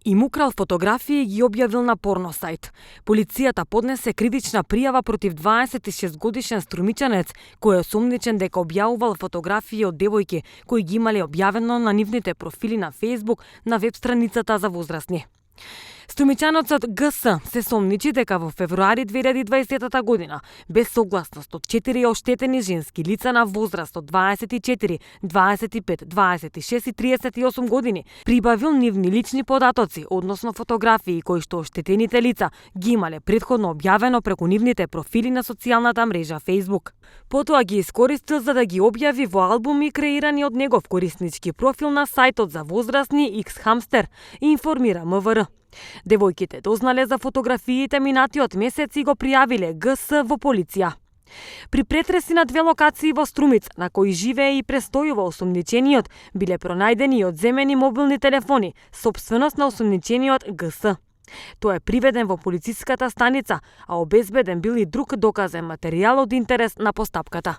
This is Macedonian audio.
Им украл фотографии и ги објавил на порно сајт. Полицијата поднесе кривична пријава против 26-годишен струмичанец кој е осомничен дека објавувал фотографии од девојки кои ги имале објавено на нивните профили на Facebook на веб страницата за возрастни. Струмичанецот ГС се сомничи дека во февруари 2020 година, без согласност од 4 оштетени женски лица на возраст од 24, 25, 26 и 38 години, прибавил нивни лични податоци, односно фотографии кои што оштетените лица ги имале претходно објавено преку нивните профили на социјалната мрежа Facebook. Потоа ги искористил за да ги објави во албуми креирани од негов кориснички профил на сајтот за возрастни X-Hamster, информира МВР. Девојките дознале за фотографиите минатиот месец и го пријавиле ГС во полиција. При претреси на 2 локации во Струмица, на кои живее и престојува осомничениот, биле пронајдени и одземени мобилни телефони, сопственост на осомничениот ГС. Тој е приведен во полициската станица, а обезбеден бил и друг доказен материјал од интерес на постапката.